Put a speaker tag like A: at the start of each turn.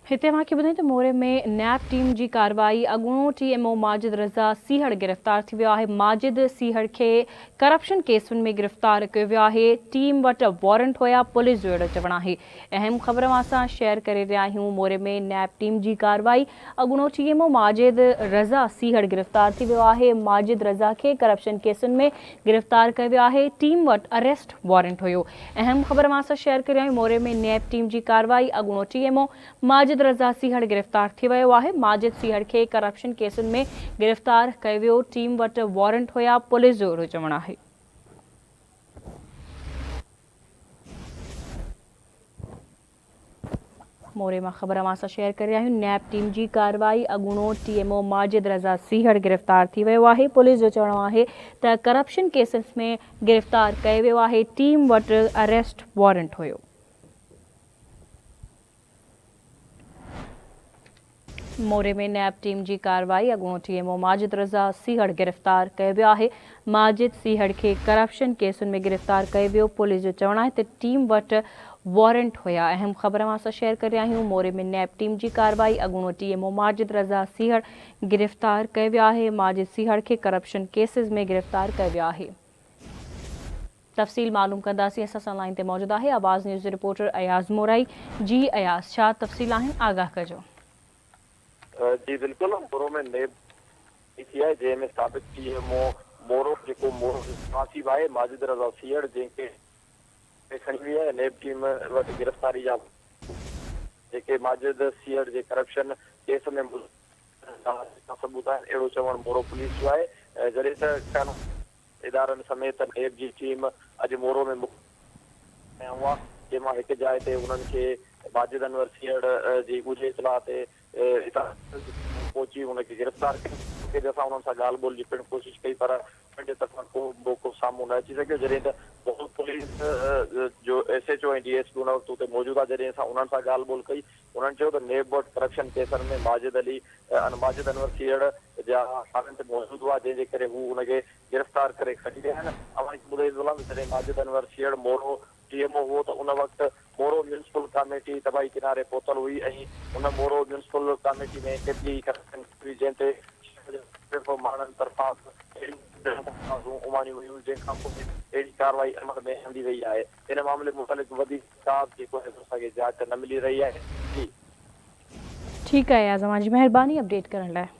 A: هتي اوهان کي ٻڌايون ته موري ۾ نيب ٽيم جي ڪارروائي، اڳوڻو T M O Majid Raza Sehar گرفتار ٿي ويو آهي، ماجد سيهڙ کي ڪرپشن ڪيسن ۾ گرفتار ڪيو ويو آهي، ٽيم وٽ وارنٽ هيا، پوليس جو اهڙو چوڻ آهي. اهم خبر اوهان سان شيئر ڪري رهيا آهيون، موري ۾ نيب ٽيم جي ڪارروائي، اڳوڻو T M O Majid Raza Sehar گرفتار ٿي ويو آهي، ماجد رضا کي ڪرپشن ڪيسن ۾ گرفتار ڪيو ويو آهي، ٽيم وٽ اريسٽ وارنٽ هيو. اهم خبر اوهان سان شيئر ڪريان آهيون موري ۾ نيب ٽيم جي ڪارروائي، اڳوڻو T M O Majid Raza Sehar گرفتار ٿي ويو آهي، ماجد سيهڙ کي ڪرپشن ڪيسن ۾ گرفتار ڪيو ويو، ٽيم وٽ وارنٽ هيا، پوليس جو اهڙو چوڻ آهي. موري مان خبر اوهان سان شيئر ڪري رهيا آهيون نيب ٽيم جي ڪارروائي اڳوڻو T M O Majid Raza Sehar گرفتار ٿي ويو آهي پوليس جو چوڻ آهي ته ڪرپشن ڪيسز ۾ گرفتار ڪيو ويو آهي ٽيم وٽ اريسٽ وارنٽ هيو. موري ۾ نيب ٽيم جي ڪارروائي، اڳوڻو T M O Majid Raza Sehar گرفتار ڪيو ويو آهي، ماجد سيهڙ کي ڪرپشن ڪيسن ۾ گرفتار ڪيو ويو، پوليس جو چوڻ آهي ته ٽيم وٽ وارنٽ هيا، اهم خبر اوهان سان شيئر ڪري رهيا آهيون، موري ۾ نيب ٽيم جي ڪارروائي، اڳوڻو T M O Majid Raza Sehar گرفتار ڪيو ويو آهي، ماجد سيهڙ کي ڪرپشن ڪيسز ۾ گرفتار ڪيو ويو آهي. تفصيل معلوم ڪنداسين اسان سان لائين تي موجود آهي آواز نيوز جو رپورٽر اياز مورائي جي اياز ڇا تفصيل آهن آگاهه ڪجو.
B: جي بلڪل مورو ۾ نيب ٿي آهي جنهن ۾ سابق ٽي ايم او مورو جيڪو مورو جو رهواسي به آهي ماجد رضا سيهڙ جنهن کي کڻي وئي آهي نيب ٽيم وٽ گرفتاري جا جيڪي ماجد سيهڙ جي ڪرپشن ڪيس ۾ ملوث ثبوت آهن اهڙو چوڻ مورو پوليس جو آهي جڏهن ته قانون ادارن سميت نيب جي ٽيم اڄ مورو ۾ مقرر ڪيا هئا، جنهن مان هڪ جاء تي انهن کي ماجد انور سيهڙ جي ڳجهي اطلاع تي اتان پهچي ان کي گرفتار ڪيو. موقعي تي اسان انهن سان ڳالهه ٻولهه جي پڻ ڪوشش ڪئي پر انهن جي طرفان ڪو به موقف سامهون نه اچي سگهيو، جڏهن ته مورو پوليس جو S H O ۽ D S P ان وقت اتي موجود هئا، جڏهن اسان انهن سان ڳالهه ٻولهه ڪئي انهن چيو ته نيب وٽ ڪرپشن ڪيسن ۾ ماجد علي ۽ ماجد انور سيهڙ جا وارنٽ موجود هئا جنهن جي ڪري هو ان کي گرفتار ڪري کڻي ويا آهن. اوهان کي ٻڌائي ٿو هلان ته جڏهن Majid Anwar Sehar Moro T M O هو ته ان وقت مورو ميونسپل ڪاميٽي تباهي ڪناري پهتل هئي ۽ ان مورو ميونسپل ڪاميٽي ۾ ڪيتري ئي ڪرپشن ٿي هئي جنهن تي شهر جي مختلف ماڻهن طرفان به اهڙيون درخواستون اماڻيون ويون جنهن کانپوء اهڙي ڪارروائي عمل ۾ آندي وئي آهي. ان معاملي متعلق وڌيڪ ڪا به جيڪو آهي سو اسان کي جاچ نه ملي رهي آهي. جي.
A: ٺيڪ آهي اياز اوهان جي مهرباني اپڊيٽ ڪرڻ لاء.